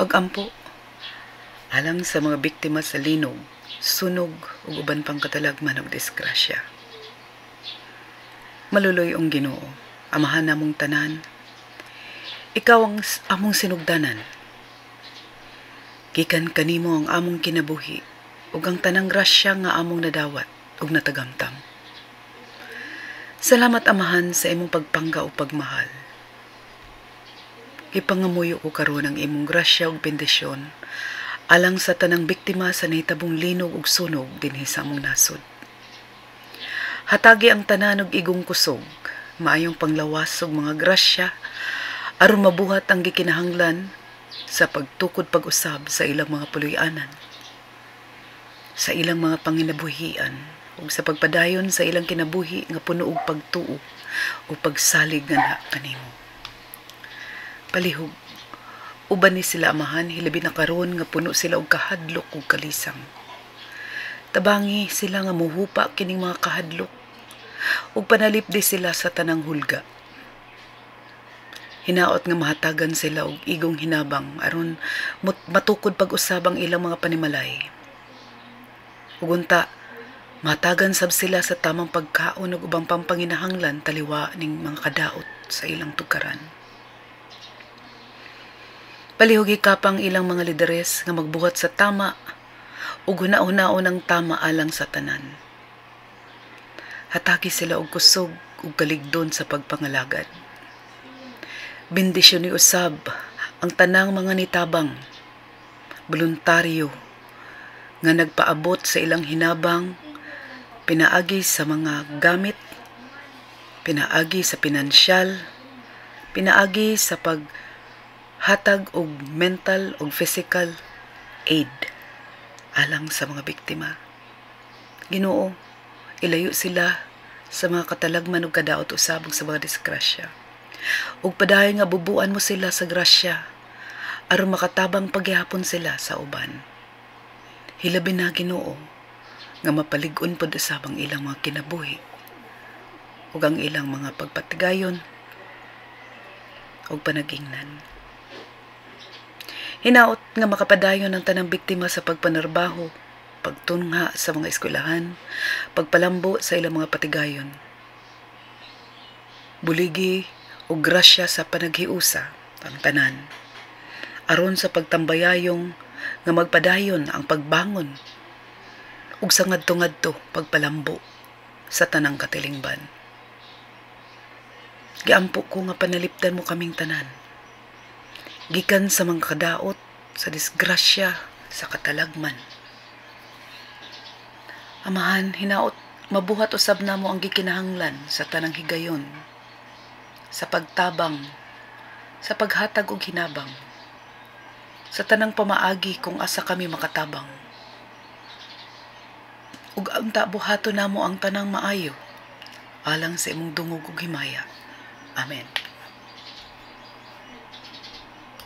Pag-ampo alang sa mga biktima sa linog, sunog ug uban pang katalagman ug disgrasya. Maluluy-ong Ginoo, Amahan namong tanan, ikaw ang among sinugdanan. Gikan kanimo ang among kinabuhi ug ang tanang grasya nga among nadawat ug natagamtam. Salamat, Amahan, sa imong pagpangga ug pagmahal. Gipangamuyo ko karon ang imong grasya ug bendisyon alang sa tanang biktima sa nahitabong linog ug sunog dinhi sa among nasod. Hatagi ang tanan og igong kusog, maayong panglawas ug mga grasya aron mabuhat ang gikinahanglan sa pagtukod pag-usab sa ilang mga puloy-anan, sa ilang mga panginabuhian ug sa pagpadayon sa ilang kinabuhi nga puno og pagtuo o pagsalig nganha kanimo. Palihog, uban ni sila, Amahan, hilabi na karon nga puno sila og kahadlok ug kalisang. Tabangi sila nga muhupa kining mga kahadlok ug panalipdi sila sa tanang hulga. Hinaot nga mahatagan sila og igong hinabang aron matukod pag-usab ang ilang mga panimalay. Ug unta mahatagan sab sila sa tamang pagkaon ug ubang pampanginahanglan taliwa ning mga kadaot sa ilang tukaran. Palihog hikapang ilang mga lideres nga magbuhat sa tama ug huna-hunaon ang tama alang sa tanan. Hatagi sila og kusog ug kaligdon sa pagpangalagad. Bendisyon ni usab ang tanang mga nitabang, voluntaryo nga nagpaabot sa ilang hinabang pinaagi sa mga gamit, pinaagi sa pinansyal, pinaagi sa paghatag og mental ug physical aid alang sa mga biktima. Ginoo, ilayo sila sa mga katalagman ug kadaot usab ug sa mga disgrasya. Ug padayon nga bubuan mo sila sa grasya aron makatabang pagyapon sila sa uban. Hilabi na, Ginoo, nga mapalig-on pod usab ang ilang mga kinabuhi ug ang ilang mga pagpatigayon ug panagingnan. Hinaot nga makapadayon ang tanang biktima sa pagpanarbaho, pagtungha sa mga eskwelahan, pagpalambo sa ilang mga patigayon. Buligi ug grasya sa panaghiusa ang tanan aron sa pagtambayayong nga magpadayon ang pagbangon ug sa ngadto-ngadto pagpalambo sa tanang katilingban. Giampo ko nga panalipdan mo kaming tanan gikan sa mga kadaot, sa disgrasya, sa katalagman. Amahan, hinaot mabuhat usab namo ang gikinahanglan sa tanang higayon, sa pagtabang, sa paghatag og hinabang, sa tanang pamaagi kung asa kami makatabang. Ug unta buhaton namo ang tanang maayo alang sa imong dungog ug himaya. Amen.